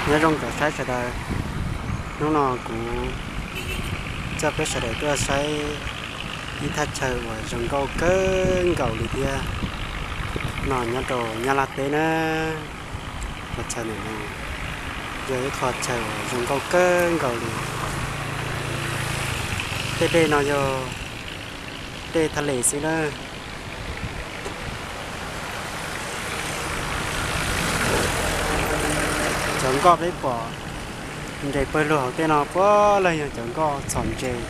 Nyob zoo tsoom saib sawv daws, hnub no kuv coj peb sawv daws tuaj saib ib thaj chaw uas zoo nkauj kawg nkaus li thiab no nyob rau Nyab Laj teb na. Qhov chaw ntawm no yog ib qho chaw uas zoo nkauj kawg nkaus li. Tej dej no yog dej thaj les xwb na. Cov nkoj peb pom nres pawg lug hauv tej no puav leej yog cov nkoj txhom ntses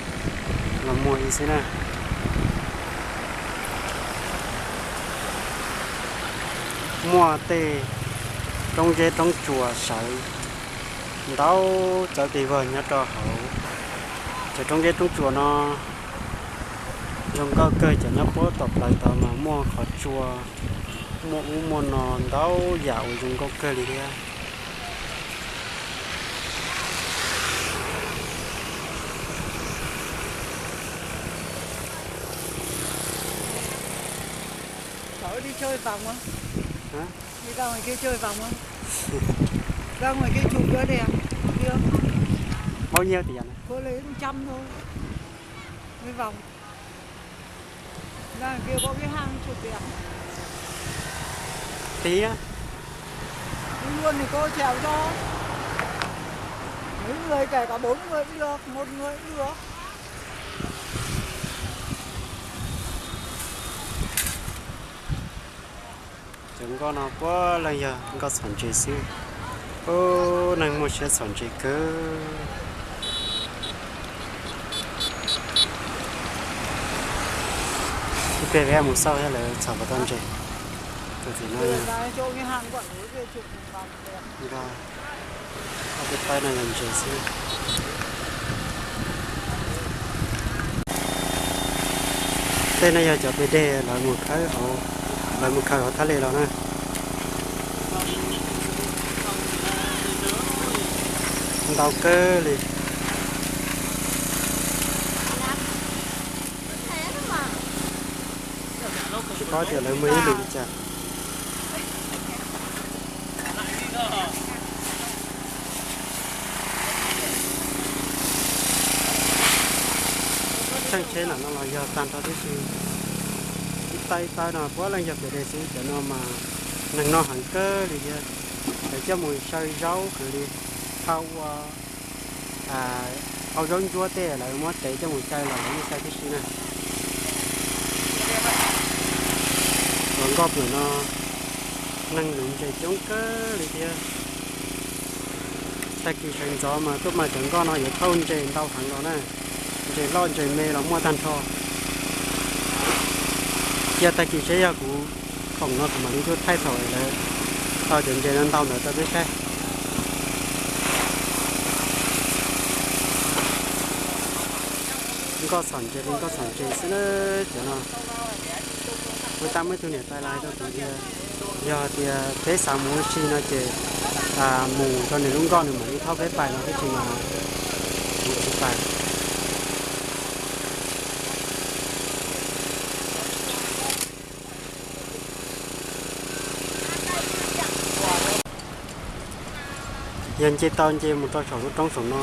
los muag li xwb na. Muaj tej roob zeb roob tsuas sawv ntau txawv pes vog nyob rau hauv cov roob zeb roob tsuas no. Zoo nkauj kawg, cov nyob puag tom plawv tod mas muaj qhov tsua, muaj ub muaj no ntau yam uas zoo nkauj kawg li thiab. Hả? Đi ra ngoài kia chơi vòng không? Ra ngoài kia chụp nữa đi à? Bao nhiêu tiền? Có lấy một trăm thôi. Cái vòng. Ra ngoài kia có cái hang chụp đẹp. Tí á. Đi luôn thì có chèo cho. Mấy người kể cả bốn người cũng được, một người cũng được. Cov nkoj no puav leej yog nkoj txhom ntses xwb. Ub, neeg muaj siab txhom ntses kawg. Ib pliag peb mus xauj thiab lawv txhom puas tau ntses. Tus tim no yog nkoj. Ob peb tawb no yog ntses xwb. Tej no yog cov pes deg lawv mus khawb hauv, lawv mus khaws hauv thaj les los na. Ntau kawg li. Tsis paub tias lawv muag ib lwm li cas. Cheeb tsheb ntawm no los yog tag nrho tib si. Ib tawb ib tawb no puav leej yog pes deg xwb, cov no mas neeg noj heev kawg li thiab. Lawv coj mus xyaw zaub heev li, thaum ua hau zaub ntsuab tej lawv muab tev coj mus xyaw los lawv yeej xyaw tib si na. Cov nkoj pem no neeg nuv ntses coob kawg li thiab. Tag kis sawv ntxov mas tuaj mas cov nkoj no yuav thauj ntses ntau heev los na. Ntses loj ntses me los muaj tag nrho. Cia tag kis seb yog kuv khoom no kuv mam li tuaj thaij thaum lawv tau cov ntses no ntau ntawd rau peb saib. Nkoj txhom ntses li nkoj txhom ntses xwb na cov no. Muaj tab muaj ib tug niam tais lais rau kuv tias yog tias peb xav mus ua si no ces mus rau nws lub nkoj nws mam li thauj peb pais no tab sis mas kuv tsis pais. Yog nce tau nce mus rau saum lub roob saum no,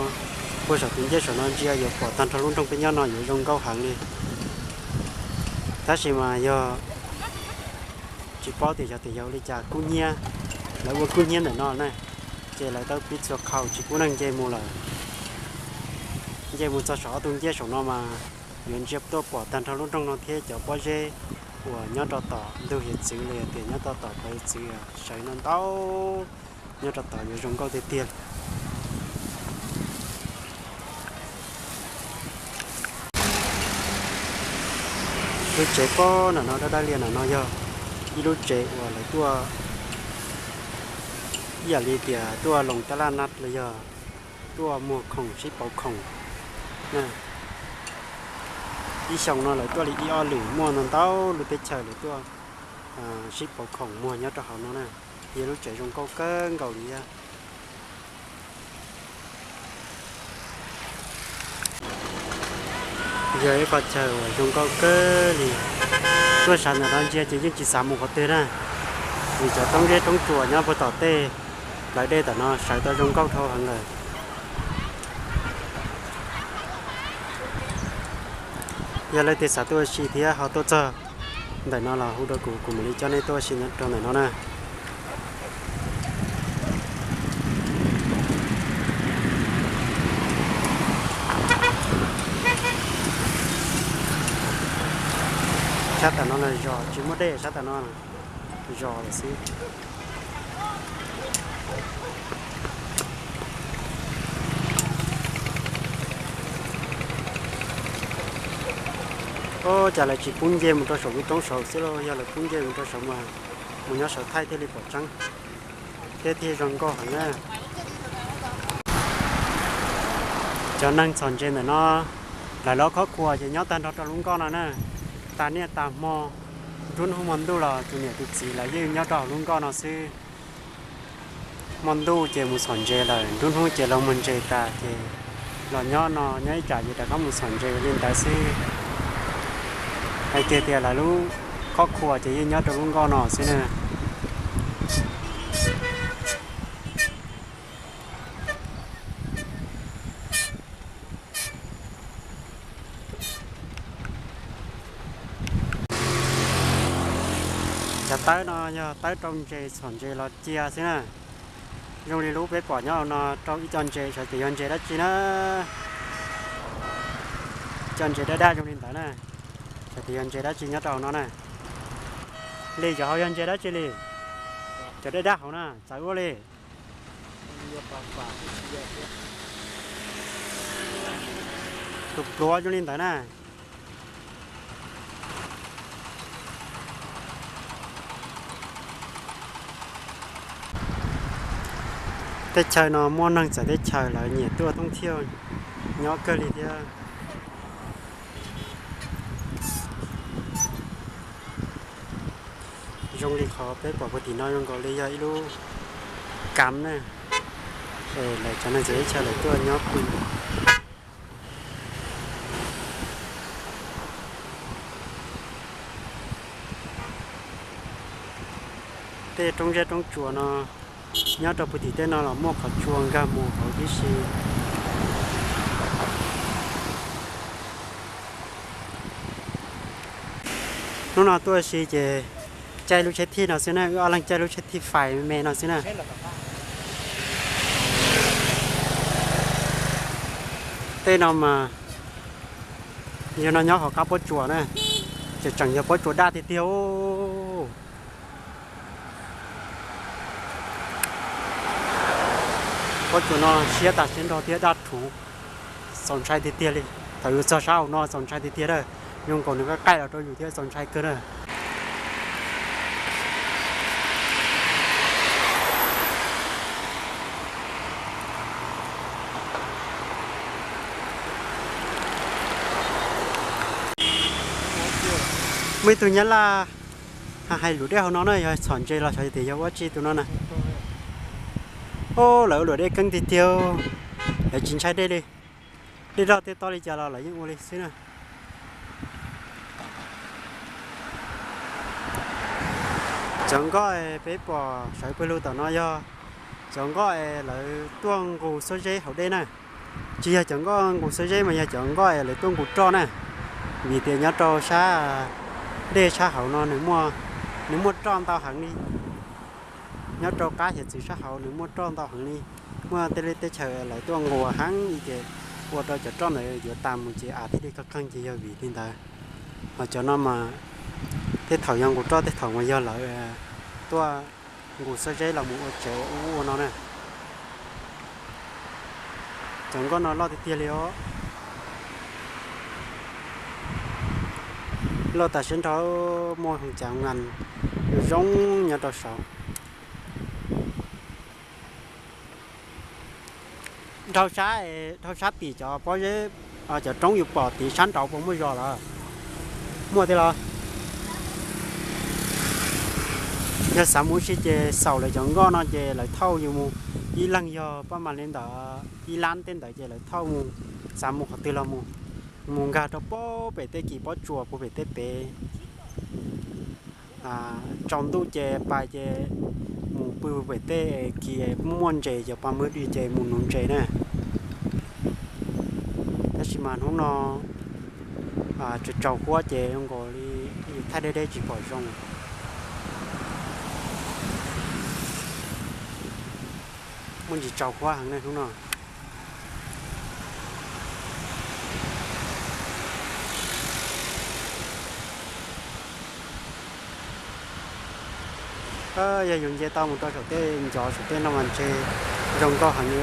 puag saum tus ncej saum no ntsia yuav pom tag nrho lub nroog peb nyob no yuav zoo nkauj heev li. Tab sis mas yog tsis paub tias xyov tias yog ua li cas kub hnyiab, lawv ua kub hnyiab ntawm no na, ces lawv tau piv txhua qhau tsis pub neeg nce mus lawm. Nce mus txog saum ob tug ncej saum no mas yuav ntsia tuaj pom tag nrho lub nroog no thiab cov pob zeb uas nyob rau tom ntug hiav txwv los yog tias nyob rau tom plawv hiav txwv sawv no ntau, nyob rau tom yuav zoo nkauj tiag tiag. Lub tsev pob nram no dawb dawb lias nram no yog ib lub tsev uas lawv tuaj ib yam li tias tuaj loos tab laj nab los yog tuaj muag khoom sib pauv khoom na. Ib xyoos no lawv tuaj li ib ob lwm, muaj ntau ntau lub teb chaws lawv tuaj sib pauv khoom muag nyob rau hauv no na. Yog lub tsev zoo nkauj kawg nkaus li thiab. Yog ib qho chaw uas zoo nkauj kawg li. Tuaj sawv ntawm no ntsia ces yeej tsis xav mus qhov twg na, vim cov roob zeb roob tsuas nyob puag tom tej. Plawv dej tom no sawv tau zoo nkauj dhau heev lawm. Yog leej twg xav tuaj ua si thiab ho tuaj txog ntawm no los hu rau kuv, kuv mam li coj nej tuaj ua si rau ntawm no na. Sab tom no na zos tsis muaj dej, sab tom no zos lawm xwb. Ua cas lawv tsis pub nce mus rau saum lub roob saud xwb lauj? Yog lawv pub nce mus rau saud mas mus nyob saum thaij thiaj li pom tseeb thiab thiaj zoo nkauj heev na. Cov neeg txhom ntses ntawm no, lawv lov khob khuas ces nyob tag nrho rau lub nkoj no na. Tag niaj tag hmo, nruab hnub hmo ntuj los tus niam tus txiv lawv yeej nyob rau hauv lub nkoj no xwb. Hmo ntuj ces mus txhom ntses lawm, nruab hnub ces los muag ntses tas ces los nyob no, nyob ib tsam ces rov qab mus txhom ntses li ntawd xwb. Hais kiag tias lawv lub khob khuas ces yeej nyob rau lub nkoj no xwb na. Cov tawb no yog tawb rau ntses txhom ntses los cia xwb na. Zoo li lub peb pom nyob hauv no rau ib co ntses, xyov tias yog ntses dab tsi na. Ib co ntses daj daj zoo li ntawd na, xyov tias yog ntses dab tsi nyob rau hauv no na. Li cov hauv yog ntses dab tsi li? Cov daj daj hauv na txawv ua li. Tus pluav zoo li ntawd na. Teb chaws no muaj neeg txawv teb chaws lawv nyiam tuaj thoob thiaj nyob kawg li thiab. Zoo li qhov peb pom puag tim no zoo nkaus li yog ib lub kav na, es lawv cov neeg txawv teb chaws lawv tuaj nyob pw. Tej roob zeb roob tsuas no nyob rau puag tim tej no los muaj qhov tsua nkag mus hauv tib si. Hnub no tuaj ua si ces caij lub tsheb thij no xwb na, wb ob leeg caij lub tsheb thij fais me me no xwb na. Tej no mas yog no nyob hauv qab pob tsuas na, ces tseem yog pob tsuas daj tiag tiag. Pob tsuas no siab tas siab nrho thiab daj rhuv, txaus ntshai tiag tiag li. Thaum yus txog sab hauv no txaus ntshai tiag tiag na, zoo nkaus nws qaij qaij los rau yus thiab txaus ntshai kawg na. Muaj ib tug nyab laj hais lus dej hauv no na, yog txhom ntses los xyov tias yog ua tsi tus no na. Ob, lawv ua luam dej keeb tiag tiag, lawv tsis ntshai dej li. Dej loj tej toj li cas los lawv yeej ua li xwb na. Cov nkoj peb pom sawv pawg lug tom no yog cov nkoj es lawv tuaj nqus xuab zeb hauv dej na. Tsis yog cov nkoj nqus xuab zeb mas yog cov nkoj es lawv tuaj nqus roj na. Vim tias nyob rau sab dej sab hauv no nws muaj roj ntau heev li. Nyob rau qab hiav txwv sab hauv nws muaj roj ntau heev li. Muaj tej lub teb chaws lawv tuaj nqus heev ces ua rau cov roj ntawd yuav tas mus ces av thiaj li qeeg qeeg ces yog vim li ntawd. Ho cov no mas tej thaum yog nqus roj tej thaum mas yog lawv tuaj nqus xuab zeb los mus ua tsev ua ub ua no na. Cov nkoj no loj tiag tiag li os. Loj tas siab nrho, muaj hoo cav ngas zoo nyob rau saud. Dhau sab, dhau sab tim cov pob zeb, cov roob yus pom tid sab nraud puas muaj zos lawm? Muaj tiag los? Yog xav mus ua si ces xaus lawv cov nkoj no ces lawv thauj yus mus, ib leeg yog paj mas li ntawd ib lab tej ntawd ces lawv thauj mus, xav mus qhov twg los mus, mus nkag rau puag pem tej kis pob tsuas puag pem tej pem. tsaus ntuj ces pais ces mus pw pem tej kis muaj ntses, cov pas muag di ces mus nuv ntses na. Tab sis mas hnub no tsaus tsaus huab ces zoo nkaus li thaij deb deb tsis pom zoo. Muaj ntsis tsaus huab heev na hnub no. Yog yus nce tau mus rau saum tej ncov saum tej no mas ntshe zoo nkauj heev li.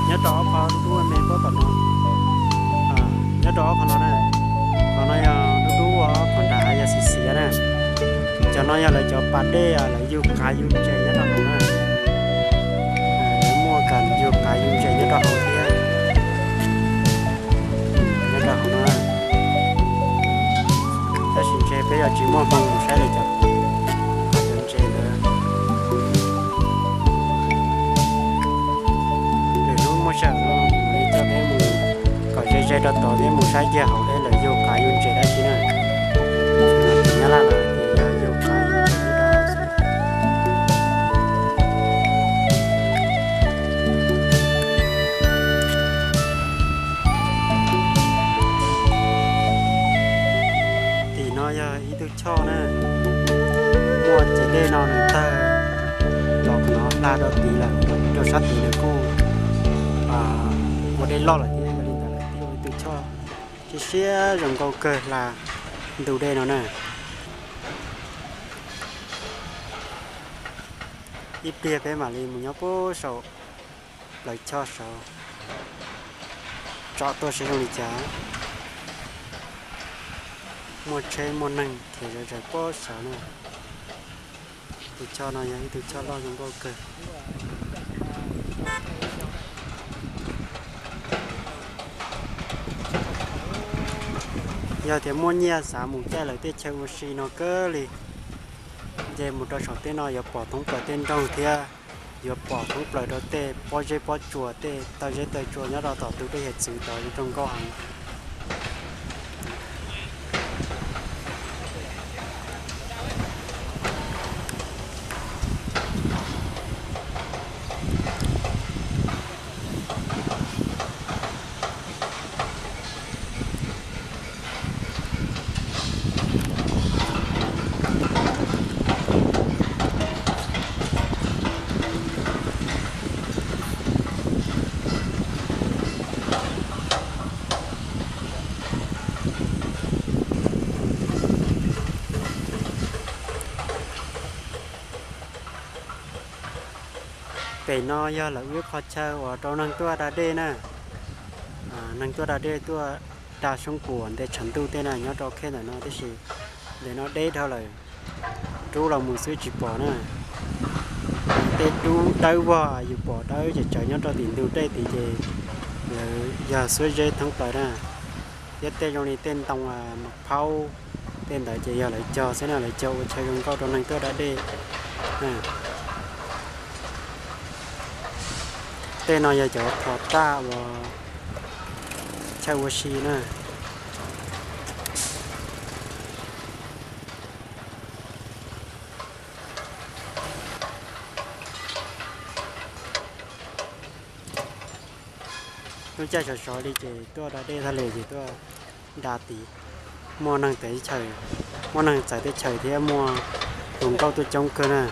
Nyob rau ob qho dub dub me pob tom no, nyob rau ob qho no na, qhov no yog dub dub, ob qho nram yog xim xiav na. Cov no yog lawv cov pas dej, lawv yug qav yug ntses nyob rau hauv na. Lawv muaj kas yug qav yug ntses nyob rau hauv thiab, nyob rau hauv no. Tab sis ntshe peb yuav tsis muaj hmoo mus saib li cov, cov ntses ntawd. Lwm hnub muaj sij hawm no kuv mam li coj peb mus kom ze ze rau tod thiab mus saib kiag hauv seb lawv yug qav yug ntses dab tsi na. Nyab Laj lawv tias yog rau tid lawm, rau sab tid lawm kuj ua dej loj lawm thiab. Yog li ntawd lawv thiaj ua ib tug choj siab siab zoo nkauj kawg hla ntu dej no na. Ib pliag peb mam li mus nyob puag saum plawv choj saud, tsom tuaj saib zoo li cas. Muaj tsheb muaj neeg khiav zom zaws puag saud na. Tus choj no yog ib tug choj loj zoo nkauj kawg. Yog tias muaj nyiaj xav mus caij lawv tej chaw ua si no kawg li, nce mus rau saum tej no yuav pom thoob plaws tej nroog thiab yuav pom thoob plaws rau tej pob zeb pob tsuas, tej taw zeb taw tsua nyob rau tom ntug dej hiav txwv tod zoo nkauj heev. Pem no yog lawv ib qho chaw uas rau neeg tuaj da dej na. Neeg tuaj da dej tuaj da xyoob kuas nte tshav ntuj tej na nyob rau khej ntawm no, tiam sis ntawm no deb dhau lawm, rub los mus xwb tsis pom na. Tej dub dawb vog yus pom dawb ces tsawv nyob rau tim ntug dej tid ces lawv yog xuab zeb thoob plaws na. Thiab tej zoo li tej ntoo mas phaub tej ntawd ces yog lawv cog xwb na, lawv cog ua chaw zoo nkauj rau neeg tuaj da dej. Tej no yog cov thov raj uas chaw ua si na. Lub caij sov sov li ces tuaj da dej tag li ces tuaj da tid. Muaj neeg txawv teb chaws, muaj neeg txawv teb chaws thiab muaj tus nkauj tuaj coob kawg na.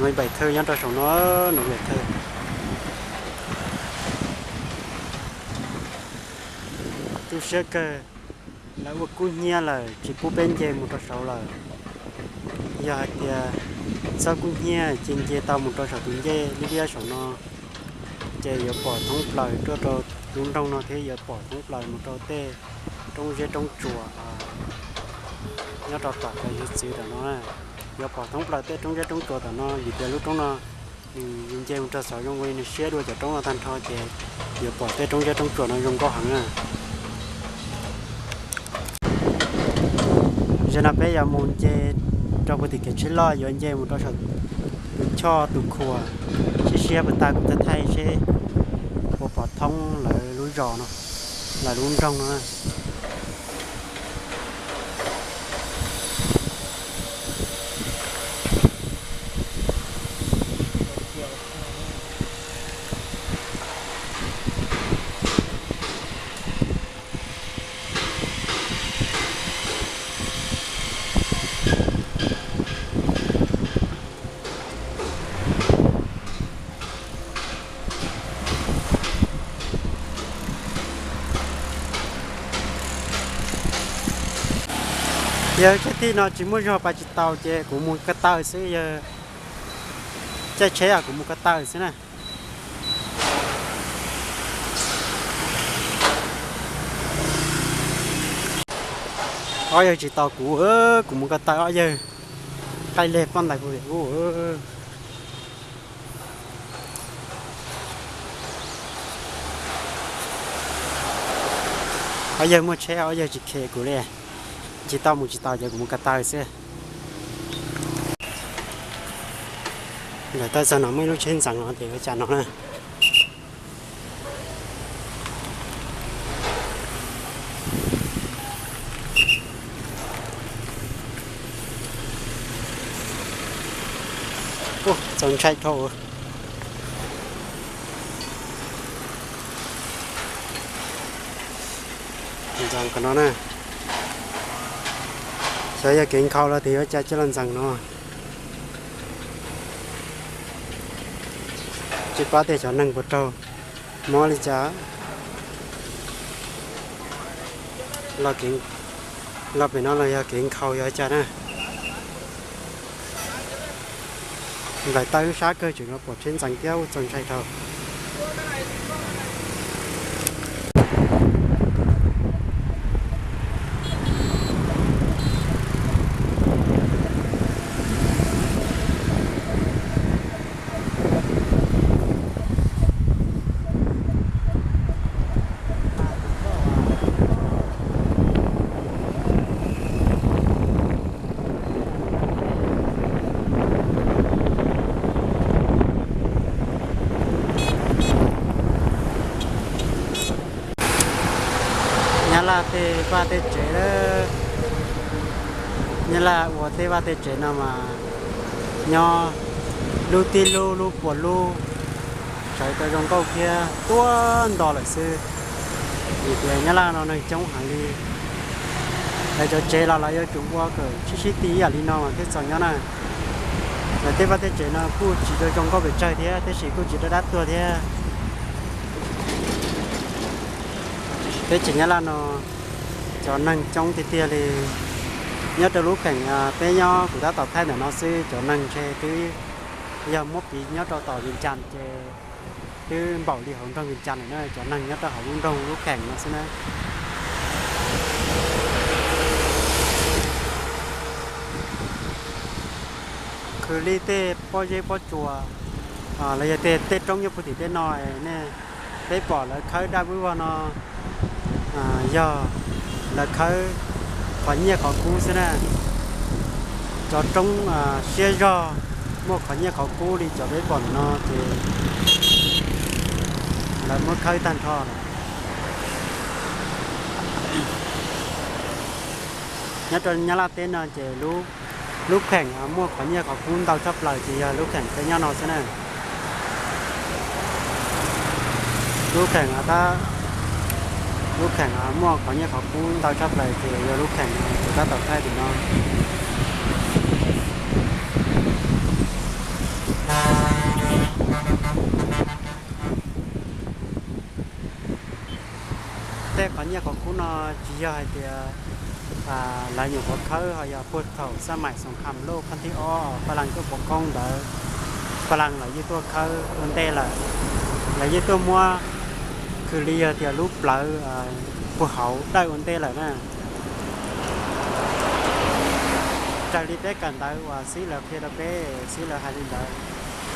Nws npaim thawj nyob rau saum no, nws npaim thawj. Tu siab kawg, lawv ua kub hnyiab lawm tsis pub peb nce mus rau saud lawm. Yog hais tias txhob kub hnyiab ces nce tau mus rau saum tus ncej liab liab saum no, ces yuav pom thoob plaws tuaj rau lub nroog no thiab yuav pom thoob plaws mus rau tej roob zeb roob tsuas nyob rau tom cov hiav txwv tom no. Yuav pom thoob plaws tej roob zeb roob tsuas tom no vim tias lub roob no nws nce mus rau saud zoo li nws siab dua cov roob no tag nrho ces yuav pom tej roob zeb roob tsuas no zoo nkauj heev na. Zaum no peb yuav mus nce rau puag tim kev tsheb loj yuav nce mus rau saum tus choj tus khuas, sib siab puas tag kuv thaij thaij seb puas pom thoob lawv lub zos no, lawv lub nroog no. Yawg, tsheb tij no tsis muaj zog pais tsis tau ces kuv mus ko taw xwb yawg. Caij tsheb kuv mus ko taw xwb na. Ob yawg tsis tau kuv, kuv mus ko taw ob yawg qaij leg poj ntawd kuv. Ob yawg muaj tsheb ob yawg tsis khe kuv li. Tsis tau mus tsis tau ces kuv mus ko taw xwb. Lawm tawm txog no muaj ib lub tsheb ntxeev no ces ua cas no na. Txaus ntshai dhau. Ntxeev qhov no na, xyov yog kev nkhaus los tias yuav cas coj los ntxeev no. Tsis paub tias cov neeg puas raug mob li cas. Los pem no los yog kev nkhaus yog cas na. Nplaim tawb sab kawg tseem los pom tsheb ntxeev thiab, ua txaus ntshai dhau. Nyab Laj tej vaj tej tsev lawm. Nyab Laj ua tej vaj tej tsev no mas nyob lub tib lub, lub puas lub, sawv tau zoo nkauj thiab tuaj nto lawm xwb. Vim tias Nyab Laj no neeg coob heev li. Lawv cov tsev los lawv yuav tsum ua kom sib sib ti ib yam li no mas thiaj txaus nyob na. Lawv tej vaj tej tsev no kuj tsis zoo nkauj pes tsawg thiab, tab sis kuj tsis dab dab tuag thiab. Teb chaws Nyab Laj no cov neeg coob tiag tiag li. Nyob rau lub kheem peb nyob kuv tab tom thaij ntawm no xwb, cov neeg ntshe twb yog muab piv nyob rau tom Vias Cas ces twb npaum li hauv nroog Vias Cas lawm na, cov neeg nyob rau hauv lub nroog lub kheem no xwb na. Khwv li tej pob zeb pob tsuas los yog tej roob nyob puag tim tej no, nej, peb pom lawv khawb daj vwb vog no yog lawv khawb qhov nyiaj qhov kub xwb na. Cov roob siab zog muaj qhov nyiaj qhov kub li cov peb pom ntawm no ces lawv muab khawb tag nrho lawm. Nyob rau Nyab Laj teb no ces lub kheem muaj qhov nyiaj qhov kub ntau tshaj plaws ces yog lub kheem peb nyob no xwb na. Lub kheem, lub kheem muaj qhov nyiaj qhov kub ntau tshaj plaws ces yog lub kheem kuv tab tom thaij tim no. Tej qhov nyiaj qhov kub no tsis yog hais tias lawv nyuam qhuav khawb, ho yog puag thaum xab maim xoom kham loj qhov thib ob Fab Laj tuaj pov koob ntawd, Fab Laj lawv yeej tuaj khawb ua ntej lawm. Lawv yeej tuaj muab khwv li yog tias lub plawv puag hauv dawj ua ntej lawm na. Raws li peb kawm ntawv uas xib lawv qhia rau peb, xib lawv hais li ntawd,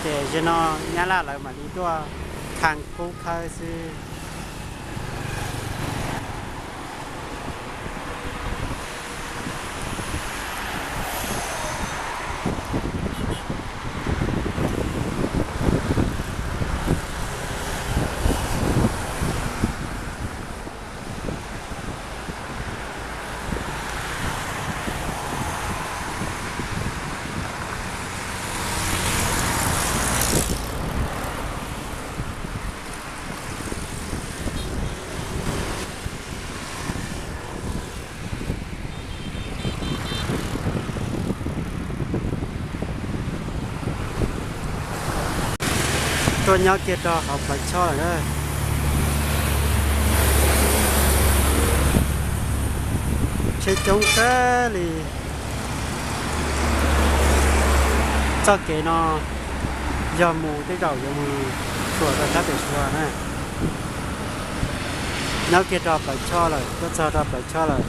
ces zaum no Nyab Laj lawv mam li tuaj khaj kub khawb xwb. Tuaj nyob kiag rau hauv plawv choj lawm. Tsheb coob kawg li. Txoj kev no yog mus tej zaum yuav mus txuas rau sab pem suav na. Nyob kiag rau plawv choj lawm, tuaj txog rau plawv choj lawm.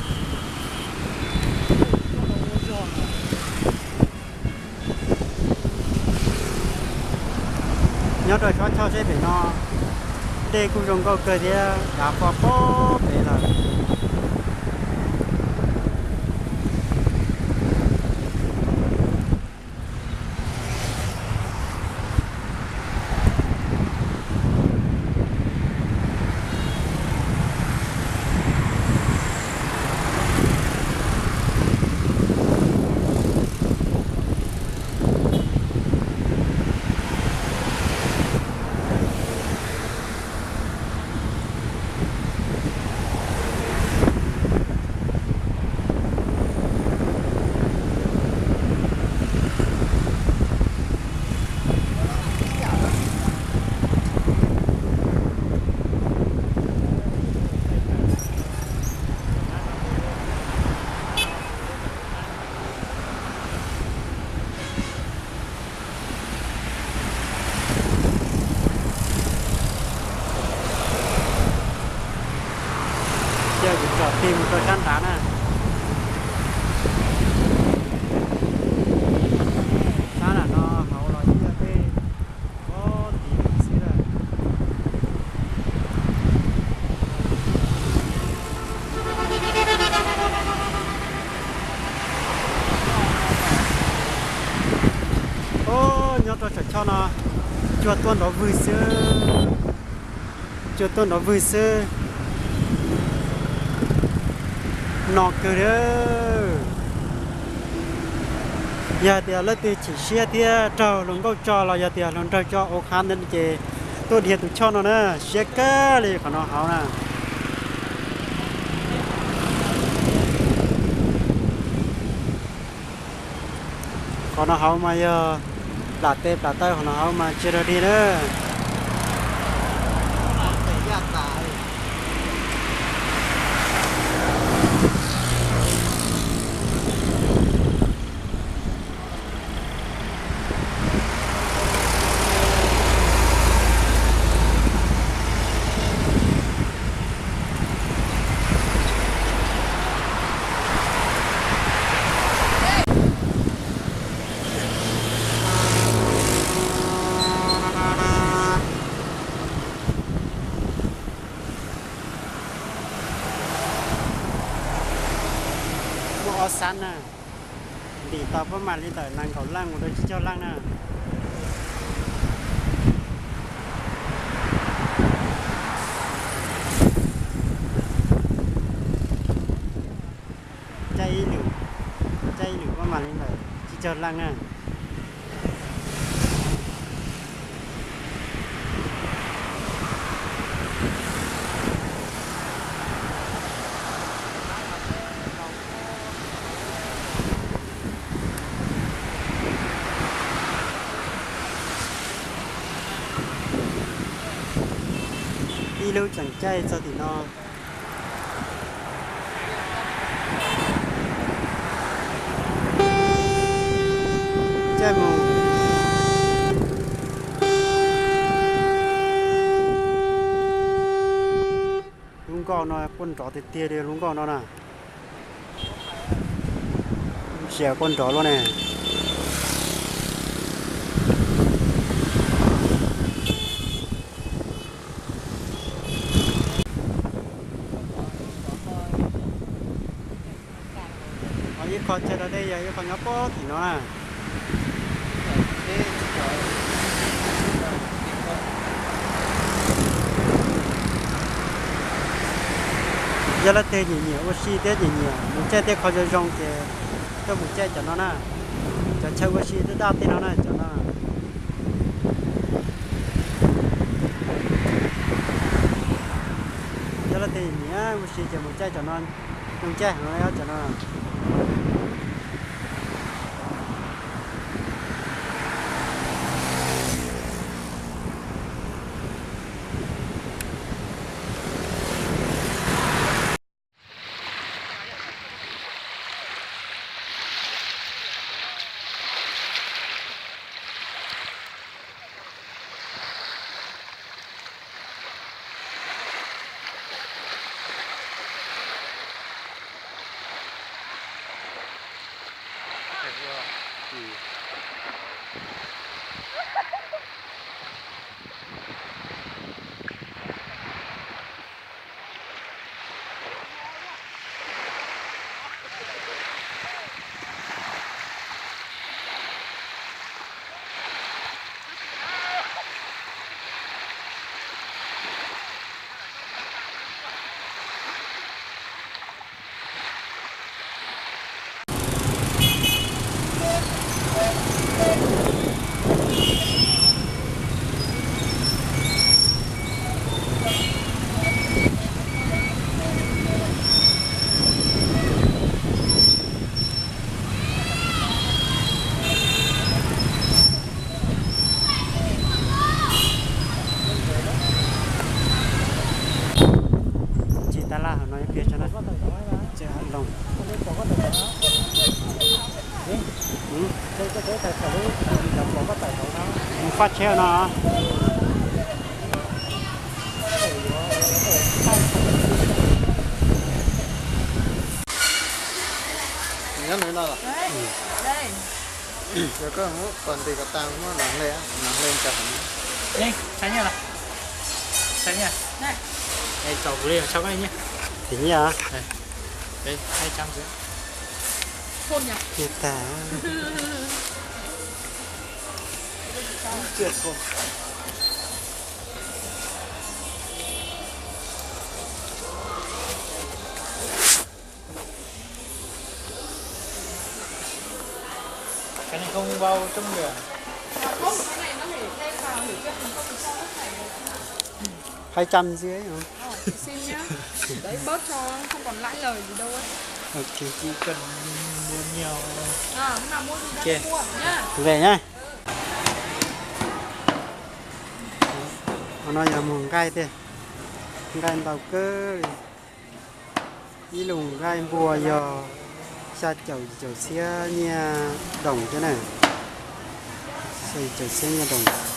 Nyob rau tsob choj seb pem no, dej kuj zoo nkauj kawg thiab, dav pog pob pem lawm. Sab nrad na, sab nram no hauv los yeej yog tej pob tiv xwb na. Nyob rau saum choj no, cua tuaj nrov vwg xwb, cua tuaj nrov vwg xwb. No kawg li. Yog tias leej twg chim siab thiab raug hluas nkauj tso los yog tias hluas nraug tso ua qhab ntawd ces tuaj dhia tus choj no na, siab kawg li qhov no hauv na. Qhov no hauv mas yog plam tes plam taw, qhov no hauv mas tsis rog dig na. Muaj ob xab na, ntim tau pob mam li ntawm nees nkaum leej mus rau tsib caug leej na. Caij ib lwm, caij ib lwm pob mam li ntawm tsib caug leej na. Ib lub tseem caij txog tim no. Caij mus. Lub nkoj no quaj nrov tiag tiag li lub nkoj no na. Sia quaj nrov luaj ne. Ho ib qho chaw rau dej yog ib qho nyob pob tim no na. Yog leej twg nyiam nyiam ua si thiab nyiam nyiam mus caij tej qho zoo zoo ces tuaj mus caij cov no na. Cov chaw ua si daj daj tej no na cov no. Yog leej twg nyiam ua si ces mus caij cov no, zoo caij heev li cov no. Tsis tas laj hauv no ib pliag tso na. Tseem hais loo. Mus faj tsheb no. Nws no los? Đây. Giờ có hút còn thì có tao hút nó lên, nó lên cho hẳn. Ê, sao nhá là? Sao nhá? Này. Ê, chào buổi đi, chào các anh nhé. Thì nhá. Đây, đây, hai trăm rưỡi. Khôn nhỉ? Như ta. Chưa khôn. Cái này không bao trông được. Hai trăm dưới hả? Ờ, thì xin nhá. Đấy, bớt cho, không còn lãi lời gì đâu ấy. Ok. Chỉ cần mua nhiều. À, hôm nào mua gì ra Ok. Mua nhá. Về nhá. Qhov no yog mus nqaij tiag, nqaij ntau kawg li. Ib lus nqaij npua yog xya caum yim caum txhiab nyiaj doos thiab na. Xya yim caum txhiab nyiaj doos.